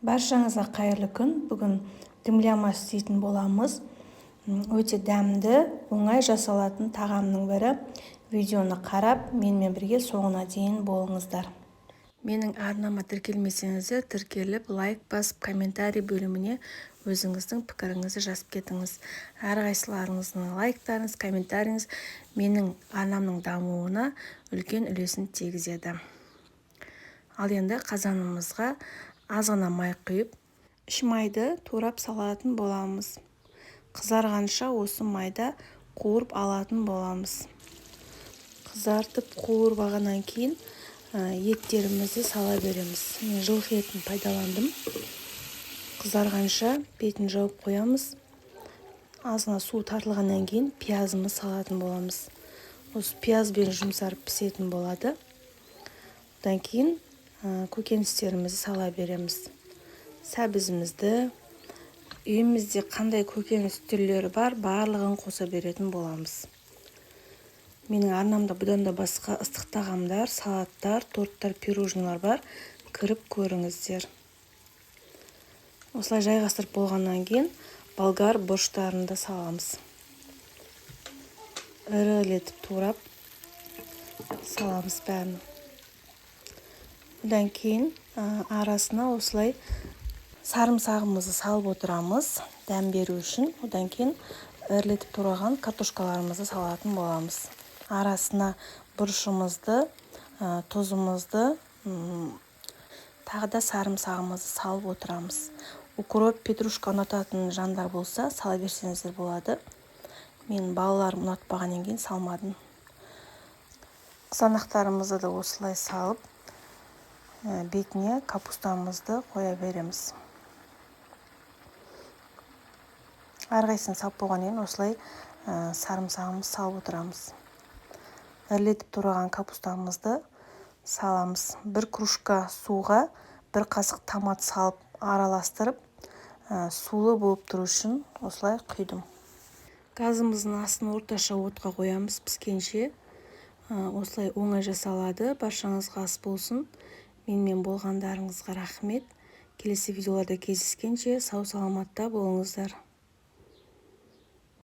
Баршаңызға қайырлы күн! Бүгін дымлямас істейтін боламыз. Өте дәмді, оңай жасалатын тағамның бірі. Видеоны қарап, менімен бірге соңына дейін болыңыздар. Менің арнама тіркелмесеңіздер, тіркеліп, лайк басып, комментарий бөліміне өзіңіздің пікіріңізді жазып кетіңіз. Әрқайсыларыңыздың лайктарыңыз, комментарийіңіз менің арнамның дамуына үлкен үлесін тигізеді. Ал енді қазанымызға аз ғана май құйып, іш майды турап салатын боламыз. Қызарғанша осы майда қуырып алатын боламыз. Қызартып қуырып алғаннан кейін еттерімізді сала береміз. Мен жылқы етін пайдаландым. Қызарғанша бетін жауып қоямыз. Азғана су тартылғаннан кейін пиязымызды салатын боламыз. Осы пиязбен жұмсарып пісетін болады. Одан кейін көкөністерімізді сала береміз. Сәбізімізді, үйімізде қандай көкөніс түрлері бар, барлығын қоса беретін боламыз. Менің арнамда бұдан да басқа ыстық тағамдар, салаттар, торттар, пирожныйлар бар. Кіріп көріңіздер. Осылай жайғастырып болғаннан кейін болгар бұрыштарын да саламыз. Ірілетіп турап саламыз бәрін. Одан кейін арасына осылай сарымсағымызды салып отырамыз, дәм беру үшін. Одан кейін ірілетіп тураған картошкаларымызды салатын боламыз. Арасына бұрышымызды, тұзымызды, тағы да сарымсағымызды салып отырамыз. Укроп, петрушка ұнататын жандар болса, сала берсеңіздер болады. Мен балаларым ұнатпағаннан кейін салмадым. Қызанақтарымызды да осылай салып, бетіне капустамызды қоя береміз. Әрқайсысын салып болғаннан кейін осылай сарымсағымызды салып отырамыз. Ірілетіп тураған капустамызды саламыз. Бір кружка суға бір қасық томат салып араластырып, сулы болып тұру үшін осылай құйдым. Газымыздың астын орташа отқа қоямыз піскенше. Осылай оңай жасалады. Баршаңызға ас болсын. Менімен болғандарыңызға рахмет. Келесі видеоларда кездескенше сау саламатта болыңыздар.